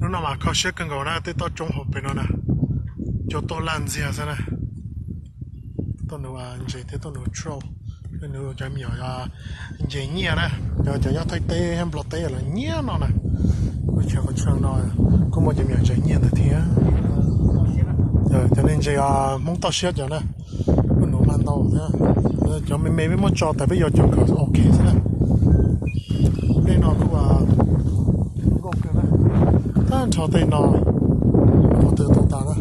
Hnub no mas kho siab kawg nkaus na, tej toj roob hauv pes no na, cua tuaj laj ntxiag xwb na. Tuaj nuv ntses thiab tuaj nuv trout, nws cov me nyuam ntses nyiaj na, cov nyob Thaib teb thiab Nplog teb los nyiaj no na. Kuv chaw qhov chaw no kuj muaj cov me nyuam ntses nyiaj ntawd thiab. Cov ntses Hmoob toj siab cov na, kuj nuv mas ntau thiab. Cov me me peb muab tso tas peb yuav cov kom ok xwb na. Dej no kuj nkauj kawg na. Tag nrho tej no qhov twg tau tas na,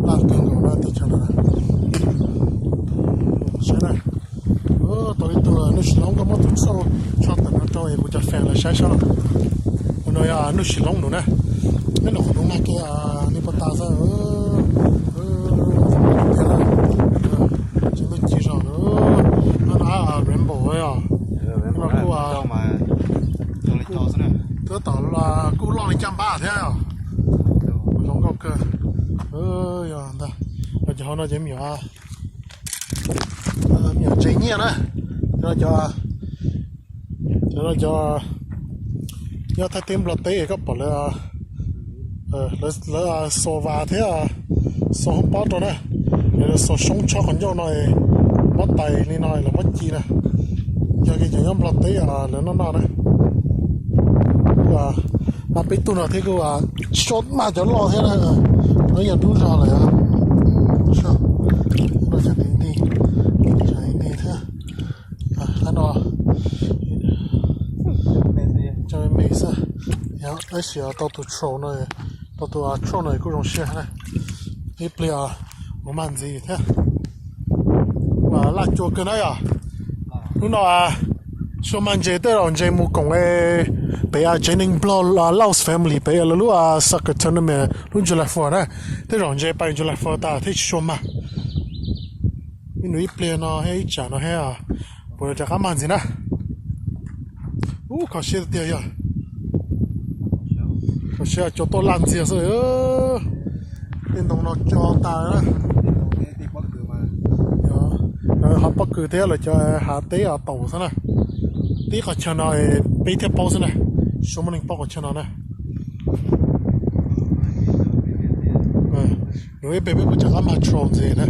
laj kawg nkaus na teb chaws no. Saib na, tau ib tug Nuj Sis Loob, koj muab tus tshuaj tso tawm no rau es kuv cov fans lawv saib sab los. Tus no yog Nuj Sis Loob nus na. Neb nus qhov nuv mag ke li pov tas xwb. Tsis muaj ci zog. No rainbow os. No kuj twb tom kuj loj li caj npab thiab. Zoo nkauj kawg. Yog ntag, los cov hauv no ces me nyuam, me nyuam ntses nyiaj na. Cov, cov no cov nyob Thaib teb Nplog teb koj pom lawv, lawv xuas vas thiab xuas hoob pob rau na. Lawv xuas soob tshob qhov ncauj no, muab tais li no lawv muab ci na. Yog li cov nyob Nplog teb lawv noj noj na. Kuj mas peb tug no thiab kuj tsis tshua mag cov loj thiab na. Lawv yog dub zog lawm. Cov me me thiab. Hab no cov me me xwb. Tab sis tau tus trout no, tau tus trout no kuj zoo siab na. Ib pliag mus mag ntxiv thiab. Laj cua kawg na yom. Hnub no xyuas mag ntses tej zaum ntses mus koom pem tsev neeg Nplog Laus family pem lawv lub soccer tournament lub July Four na. Tej zaum ntses pais July Four tas thiaj tsis xyuas mag. Ib nus ib pliag no thiab ib tsam no thiab puas rov qab mag ntxiv na. Ub, kho siab tiag yog. Kho siab cua tuaj laj ntxiag xwb. Tej ntoo no co tas na. Ho pob kws thiab lawv cov hav teb taus xwb na. Tib qhov chaw no peb thiaj paub xwb na. Tsis muaj neeg paub qhov chaw no na. Nws ib pliag peb kuj rov qab mag trout ntxiv na.